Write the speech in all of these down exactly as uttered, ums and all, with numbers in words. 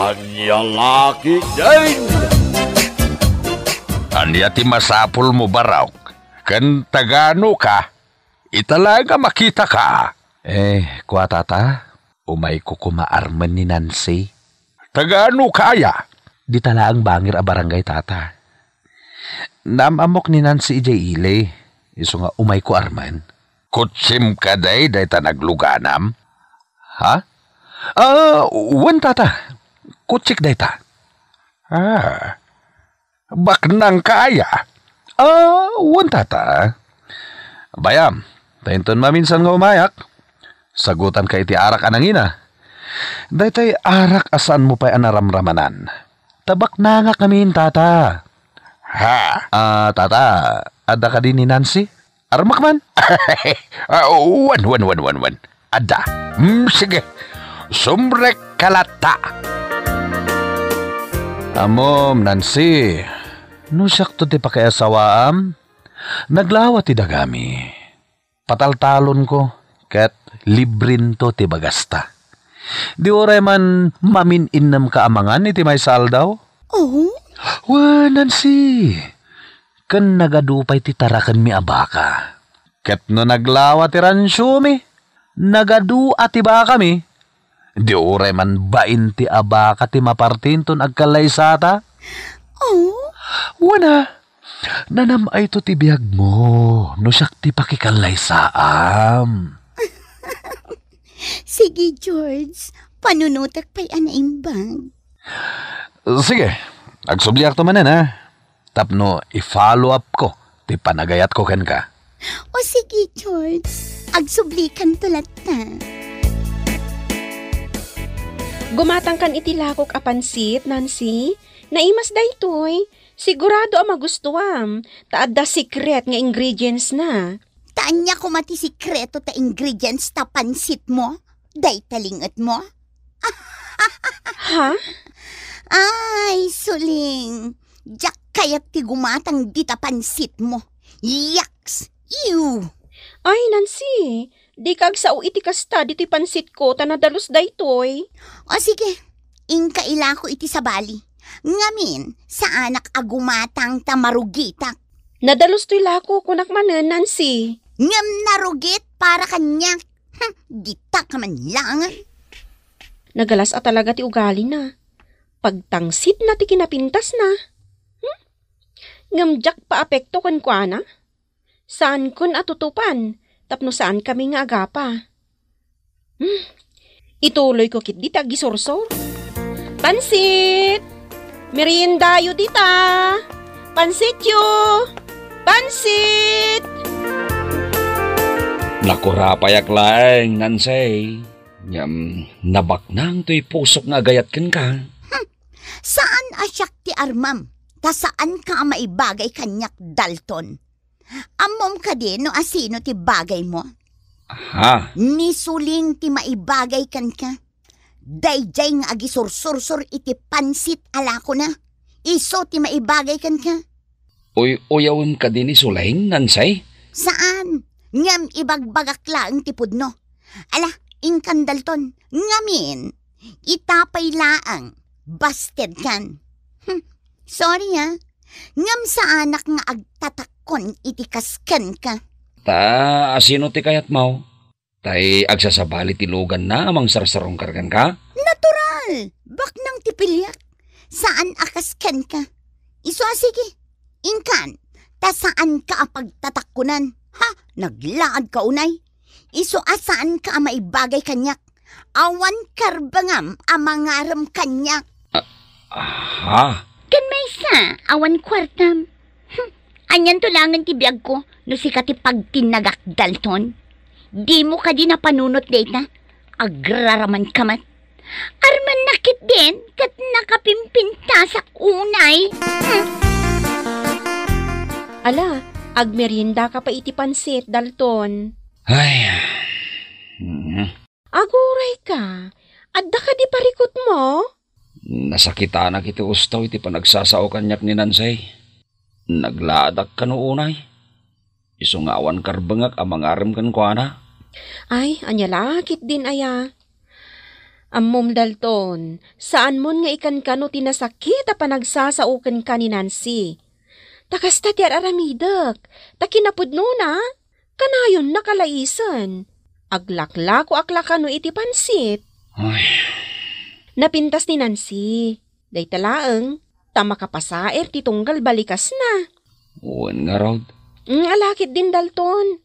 Ania la ketdin? Ania ti masapulmo, Barok? Ken tagano ka? Ita laeng a makitaka. Eh, kua, Tata, umayko koma armen ni Nancy. Tagano ka aya? Dita laeng bangir a barangay, Tata. Naam-ammok ni Nancy idiay ili, isu nga umayko armen. Kotsim kadi dayta nagluganam? Ha? Ah, wen, Tata. Kotsik dayta. Ah, baknang ka aya? Ah, wen, Tata. Bayam, ta inton maminsan nga umayak, sagutan ka iti arak a nangina. Daytoy arak a saanmo pay a naramramanan. Ta baknangak ngamin, Tata. Ha? Ah, Tata, adda kadi ni Nancy? Armak man? Ah, wen, wen, wen, wen, wen. Adda. Hmm, sige. Sumrek ka latta. Ammom, Nancy, no siakto ti pakiasawaam, naglawa ti dagami. Pataltalonko, ket librento ti bagasta. Di uray man mamin-innemka a mangan iti maysa aldaw? Oh? Wen, Nancy, ken nagadu pay ti tarakenmi a baka. Ket no naglawa ti ransiomi, nagadu a ti bakami. Di uray man bain ti a baka ti mapartinton agkallaysata? Oh? Wen a, nanam-ayto ti biagmo no siak ti pakikallaysaam. Sige, George. Panunotek pay a naimbag. Sige, agsubliakto manen, ha? Tapno i-follow up ko ti panagayatko kenka. O sige, George. Agsublikanto latta. Gumatangkan iti lakok a pansit, Nancy. Naimas daytoy. Sigurado a magustuam, ta adda secret nga ingredients na. Ta ania koma ti sekreto ta ingredients ta pansitmo? Dayta lingetmo? Ha? Ay, Suling, diak kayat ti gumatang dita pansitmo. Yaks! Ew! Ay, Nancy, dika agsao iti kasta ditoy pansitko ta nadalus daytoy. O sige, inka ilako iti sabali. Ngamin, saanak a gumatang ta marugitak. Nadalus toy lako, kunak manen, Nancy. Ngem narugit para kaniak. Hm, dita ka man laengen. Nagalas a talaga ti ugalina. Pagtangsitna ti kinapintasna. Hm? Ngem diak paapekto kenkuana. Saankon a tutupan tapno saankami nga agapa. Hmm. Ituloyko ketdi ti agisursor. Pansit! Meriendayo dita! Pansityo! Pansit! Nakurapayak laeng, Nancy. Ngem nabaknang toy pusok nga agayat kenka. Hmm. Saan a siak ti armam, ta saanka a maibagay kaniak, Dalton. Ammom kadi no asino ti bagaymo? Ha? Ni Suling ti maibagay kenka. Daydiay nga agisursursor iti pansit a lakona, isu ti maibagay kenka. Uy-uyawem kadi ni Suling, Nancy? Saan, ngem ibagbagak laeng ti pudno. Ala, inkan Dalton, ngamin, ita pay laeng, bastedkan. Hmm, sorry, ah. Ngem saanak nga agtatakkon iti kas kenka. Ta asino ti kayatmo? Tay agsasabali ti luganna a mangsarsarungkar kenka? Natural! Baknang ti piliak. Saan a kas kenka. Isu a sige. Inkan, ta saanka a pagtatakkonan. Ha? Naglaadka unay. Isu a saanka a maibagay kaniak. Awan karbengam a mangarem kaniak. Ah, aha? Ken maysa, awan kuartam. Hm, anianto laengen ti biagko no sika ti pagtinnagak, Dalton? Dimo kadi napanunot dayta? Agraramanka met. Armennak ketdin ket nakapimpintasak unay. Hm. Ala, agmeriendaka pay iti pansit, Dalton. Ay. Mm. Agurayka, adda kadi parikutmo? Nasakitanak iti usto iti panagsasao kaniak ni Nancy. Naglaadak kano unay. Isu nga awan karbengak a mangarem kenkuana. Ay, ania la ketdin aya? Ammom, Dalton, saanmon nga ikan kano ti nasakit a panagsasao kenka ni Nancy. Ta kasta ti ar-aramidek, ta kinapudnona, kanayonna kalaisen. Aglaklakoak la kano iti pansit. Ay. Napintas ni Nancy. Dayta laeng, ta makapasaer ti tunggal balikasna. Wen ngarud. Mm, ala ketdin, Dalton.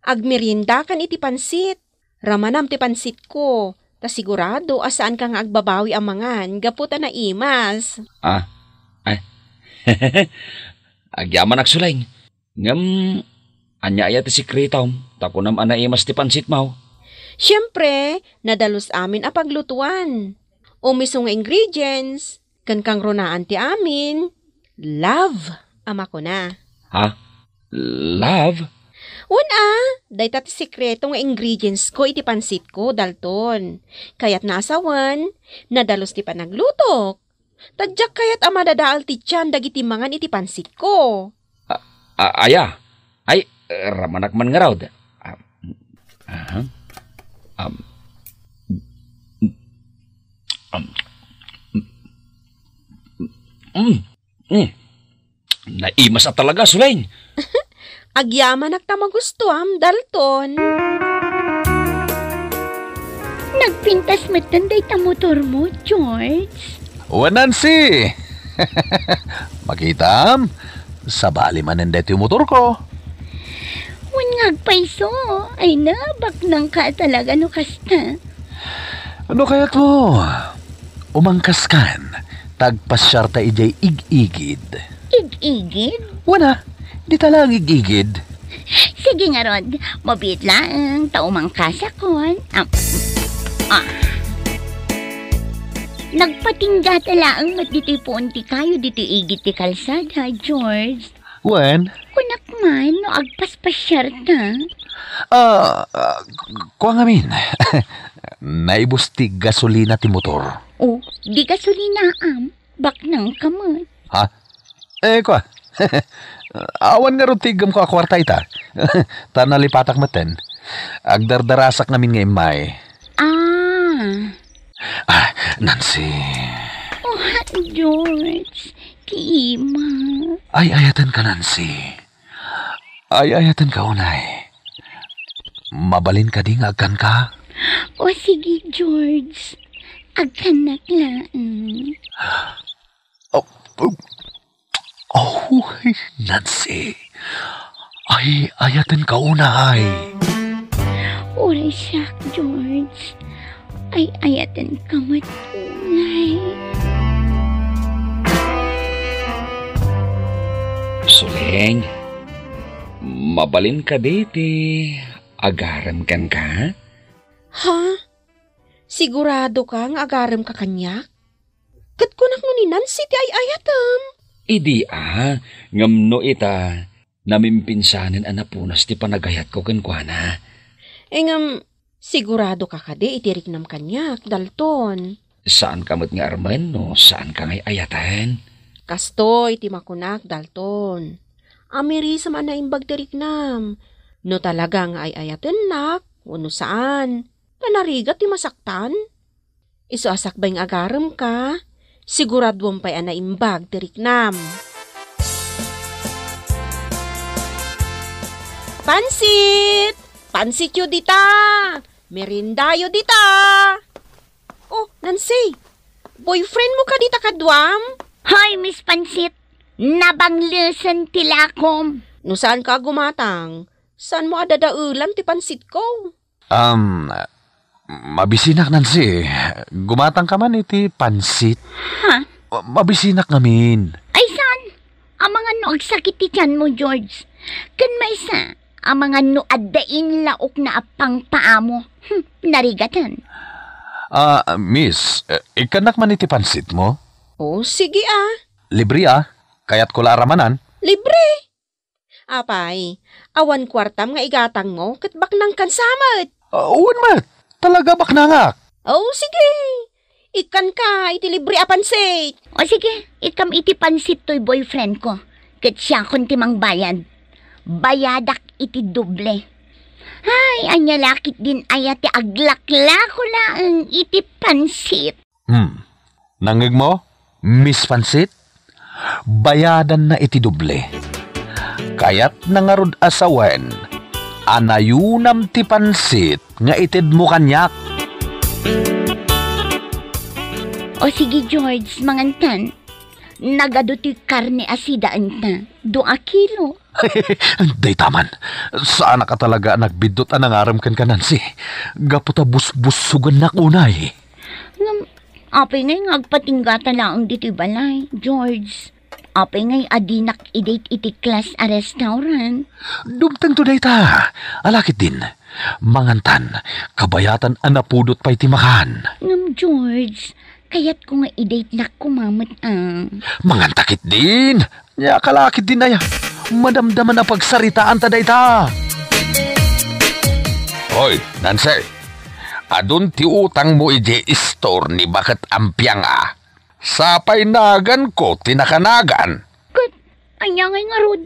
Agmeriendakan iti pansit. Ramanam ti pansitko, ta sigurado a saanka nga agbabawi a mangan gapu ta naimas. Ah, ay. Agyamanak, Suleng. Ngem, ania aya ti sekretom, ta kunam a naimas ti pansitmo? Siempre, nadalus amin a paglutuan. O miso nga ingredients, ken kangrunaan ti amin, love a makuna. Ha? Love? Wen a, dayta ti sekreto nga ingredients ko iti pansitko, Dalton. Kayatna a sawen, nadalus ti panaglutok. Ta diak kayat a madadael ti tian dagiti mangan iti pansitko. A-, a-, aya? Ay, ramanak man ngarud. Ah, aha. Um, um, mm, mm. Naimas a talaga, Suleng. Agyamanak ta magustuam, Dalton. Nagpintas metten dayta motormo, George. Wen, Nancy! Makitam, sabali manen daytoy motorko. Wen nga agpayso, ay na, baknangka talaga no kasta. Ano kayat mo? Umangkaskan, ta agpasiarta idiay ig-igid. Ig-igid? Wen a, dita laeng ig-igid. Sige ngarud, mabiit laeng, ta umangkasakon. Am, ah. Nagpatinggata laeng met ditoy puon ti kayo ditoy igid ti kalsada, George. Wen? Kunak man no agpaspasiarta. Ah, ah, kua ngamin. Naibus ti gasolina ti motor. Oh, di gasolinaam. Baknangka met. Ha? Eh, kua. Awan ngarud ti iggemko a kuarta ita. Ta nalipatak metten. Agdardarasak ngamin nga immay. Ah. Ah, Nancy. Oh, George. Kima. Ay-ayatenka, Nancy. Ay-ayatenka unay. Mabalin kadi nga agkanka? O, sige, George. Agkannak laeng. Oh, oh, oh, Nancy. Ay-ayatenka unay. Uray siak, George. Ay-ayatenka met unay. Suleng, mabalin kadi ti agarem kenka? Ha? Sigurado ka nga agarem ka kaniak? Ket kunak no ni Nancy ti ay-ayatem? Idi a, ngem no ita, namimpinsanen a napunas ti panagayatko kenkuana. Eh, ngem, sigurado ka kadi iti riknam kaniak, Dalton? Saan ka met nga armen no saan ka nga ay-ayaten? Kastoy ti makunak, Dalton. Amirisem a naimbag ti riknam. No talaga nga ay-ayatennak, wenno saan, ta narigat ti masaktan. Isu a sakbay nga agarem ka, siguraduem pay a naimbag ti riknam. Pansit! Pansityo dita! Meriendayo dita! Oh, Nancy! Boyfriend mo kadi ta kaduam? Hoy, Miss Pansit! Nabanglesen ti lakom! No saan ka a gumatang, saan mo a dadaelan ti pansitko? Um, mabisinak, Nancy. Gumatang ka man iti pansit. Ha? Ma-, mabisinak ngamin. Ay, saan? Amangan no agsakit ti tianmo, George. Ken maysa, amangan no adda inlaokna a pangpaamo. Hmm, narigaten. Ah, miss, eh, ikkannak man iti pansitmo? Oh, sige, ah. Libre, ah. Kayatko la a ramanan. Libre? Apay, awan kuartam nga igatangmo ket baknangkan sa met? Ah, wen met. Talaga baknangak. Oh, sige. Ikkanka iti libre a pansit. O sige, ikkam iti pansit toy boyfriend ko. Ket siakon ti mangbayad. Bayadak iti doble. Ay, ania la ketdin aya ti aglaklako laeng iti pansit? Hmm. Nangngegmo, Miss Pansit? Bayadanna iti doble. Kayatna ngarud a sawen a nayunam ti pansit nga itedmo kaniak. O sige, George, mangantan. Nagadu ti karne a sidaenta. Dua kilo. Dayta man, saanak a talaga a nagbiddut a nangarem kenka, Nancy. Gapu ta busbussogennak unay. Ngem, apay ngay nga agpatinggata laeng ditoy balay, George? Apay ngay a dinak i-date iti class a restaurant? Dumtengto dayta. Ala ketdin. Mangantan, kabayatan a napudot pay ti makan. Ngem, George, kayatko nga i-date-nak koma met a. Manganta ketdin. Ania ka la ketdin aya? Madamdaman a pagsaritaanta dayta. Hoy, Nancy. Adun ti utangmo idiay store ni Baket Ampiang a. Sapay naganko ti nakanagan. Ket ania ngay ngarud?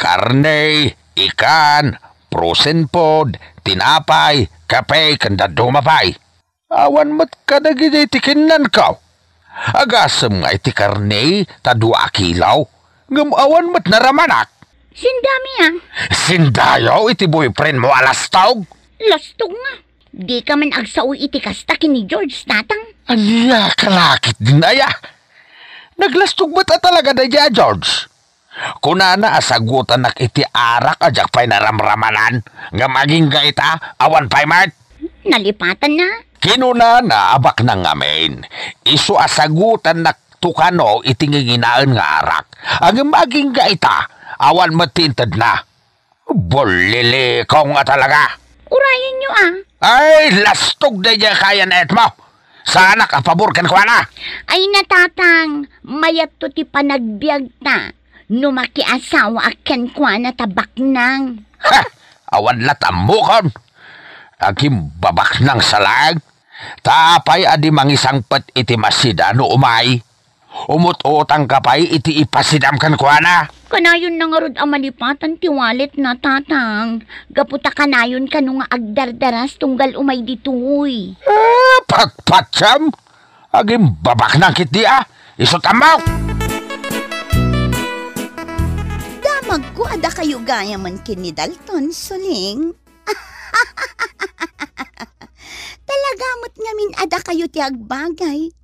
Karne, ikan, frozen food, tinapay, kape, ken dadduma pay. Awan met kadagiti ti kinnanko. Agasem nga iti karne ta dua a kilo, ngem awan met naramanak. Sindami a. Sindayo iti boyfriendmo a lastog? Lastog nga. Dika man agsao iti kasta ken ni George, tatang. Ania ka la ketdin aya? Naglastog met a talaga daydiay a George. Kunana a sagutannak iti arak a diak pay naramramanan, ngem agingga ita, awan pay met. Nalipatanna. Kinunana a baknang ngamin, isu a sagutannak tukano iti nginginaen nga arak. Ngem agingga ita, awan met ti intedna. Bullilikong a talaga. Urayenyo a. Ay, lastog daydiay a kayan-ayatmo. Saanak a pabor kenkuana. Ay, natatang, mayatto ti panagbiagta no makiasawaak kenkuana ta baknang. Ha! Awan la ta ammokon. Agimbabaknang sa laeng. Ta apay a di mangisangpet iti masida no umay? Umut-utangka pay iti ipasidam kenkuana. Kanayonna ngarud a malipatan ti walletna, tatang. Gapu ta kanayon kano nga agdardaras tunggal umay ditoy. Ah, patpatiam! Agimbabaknang ketdi a, isu ti ammok! Damagko a dakayo gayamen ken ni Dalton, Suling. Talaga met ngamin a dakayo ti agbagay.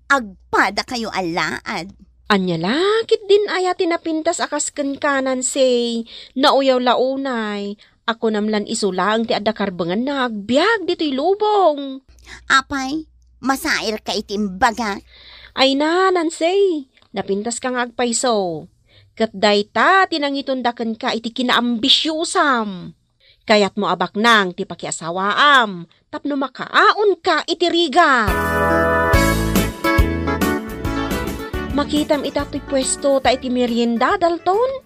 Agpadakayo a laad. Ania la ketdin aya ti napintas a kas kenka, Nancy? Nauyaw la unay. Akunam lan isu laeng ti adda karbengan nga agbiag ditoy lubong. Apay, masairka iti imbagak? Ay na, Nancy, napintaska nga agpayso. Ket dayta ti nangitonda kenka iti kinaambisiosam. Kayatmo a baknang ti pakiasawaam tapno makaaonka iti rigat. Makitam ita ti puesto ta iti merienda, Dalton?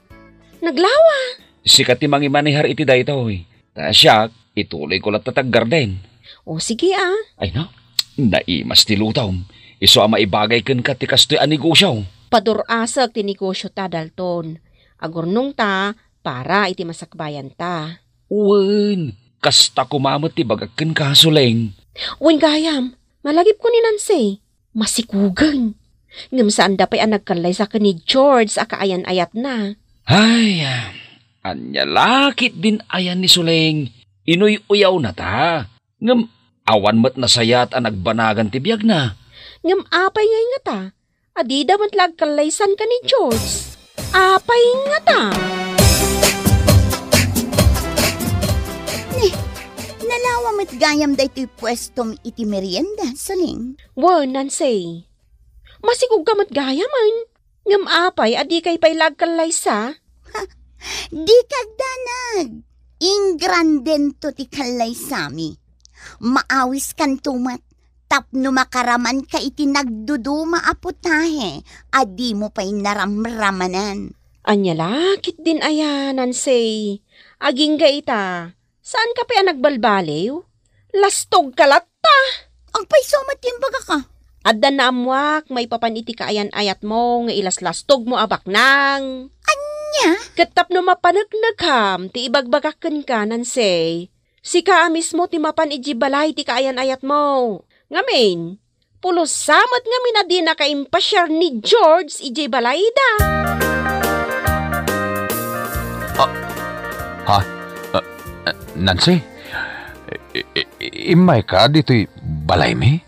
Naglawa. Sika ti mangimanehar iti daytoy. Ta siak, ituloyko latta ti aggarden. O, sige a. Ay na, naimas ti lutom. Isu a maibagay kenka ti kastoy a negosio. Padur-asek ti negosiota, Dalton. Agurnongta para iti masakbayanta. Wen, kasta koma met ti bagak kenka, Suling. Wen gayam, malagipko ni Nancy. Masikugen. Ngem saanda pay a nagkallaysa ken ni George a kaayan-ayatna. Ay, ania la ketdin aya ni Suling? Inuy-uyawna ta. Ngem awan met nasayaat a nagbanagan ti biagna. Ngem apay ngay ngata? Adida met la agkallaysan ken ni George. Apay ngata? Ni, nalawa met gayam daytoy puestom iti merienda, Suling. Wen, Nancy. Masikogka met gayamen. Ngem apay a dikay pay la agkallaysa? Dika agdanag. Ingrandento ti kallaysami. Maawiskanto met tapno makaramanka iti nagduduma a putahe a dimo pay naramramanan. Ania la ketdin aya, Nancy? Agingga ita, saanka pay a nagbalbaliw? Lastogka latta! Agpayso met ti imbagak a. Adda naammoak maipapan iti kaayan-ayatmo nga ilaslastogmo a baknang. Ania? Ket tapno mapaneknekham ti ibagbagak kenka, Nancy, Sika a mismo ti mapan idiay balay ti kaayan-ayatmo. Ngamin, pulos sa met ngamin a dinaka impasiar ni George idiay balayda. Ah, ha? Ah, ah, Nancy? I-, i-, i-, immayka ditoy balaymi?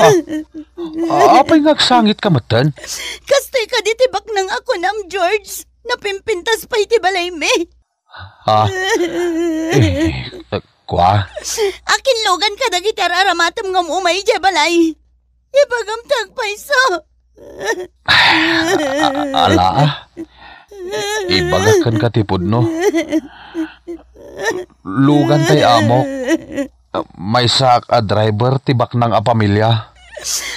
Ah, apay nga agsangitka metten? Kastoy kadi ti baknang a kunam, George. Napimpintas pay ti balaymi. Ah, eh, kua? Akinlugan kadagiti ar-aramatem nga um-umay idiay balay. Ibagam ti agpayso. Ala, ah. Ibagak kenka ti pudno. Lugan tay amok. Maysaak a driver ti baknang a pamilia.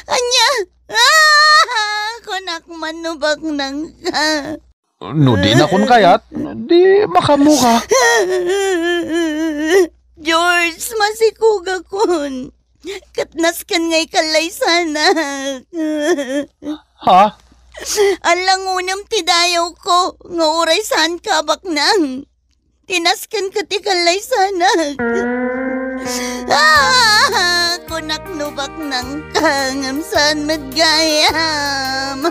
Ania? Ah! Kunak man no baknang ka. No dinakon kayat, di makaammoka. George, masikugakon. Ket nasken nga ikallaysanak. Ha? Allangonem ti dayawko nga uray saanka a baknang. Ti nasken ket ikallaysanak. Ah, kunak no baknangka ngem saan met gayam.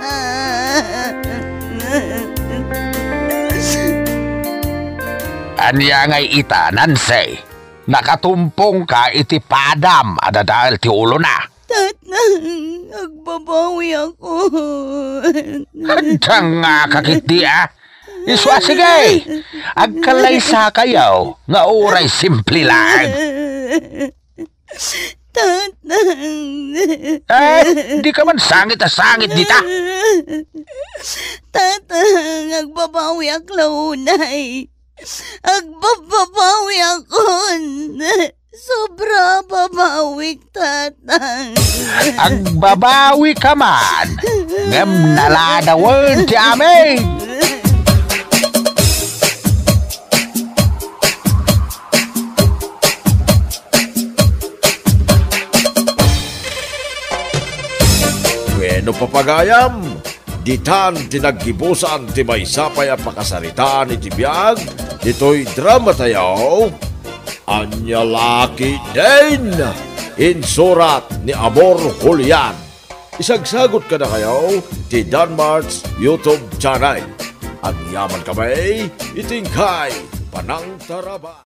Ania ngay ita, Nancy? Nakatumpongka iti padam a dadael ti ulona. Tatang, agbabawiakon. Adda nga kakit di, ah? Isu a sige! Agkallaysakayo nga uray simple laeng. Tatang. Eh, di ka man sangit a sangit dita. Tatang, agbabawiak la unay. Agbababawiakon. Sobra babawik, Tatang. Agbabawi ka man, ngem naladawen ti amin. Wenno, papagayam, ditan ti naggibusan ti maysa pay a pakasaritaan iti biag ditoy dramatayo. Ania la ketdin? Insurat ni Amor Julian. Isagsagut kadakayo ti Danmart's YouTube channel. Agyamankami iti inkay panangtarabay.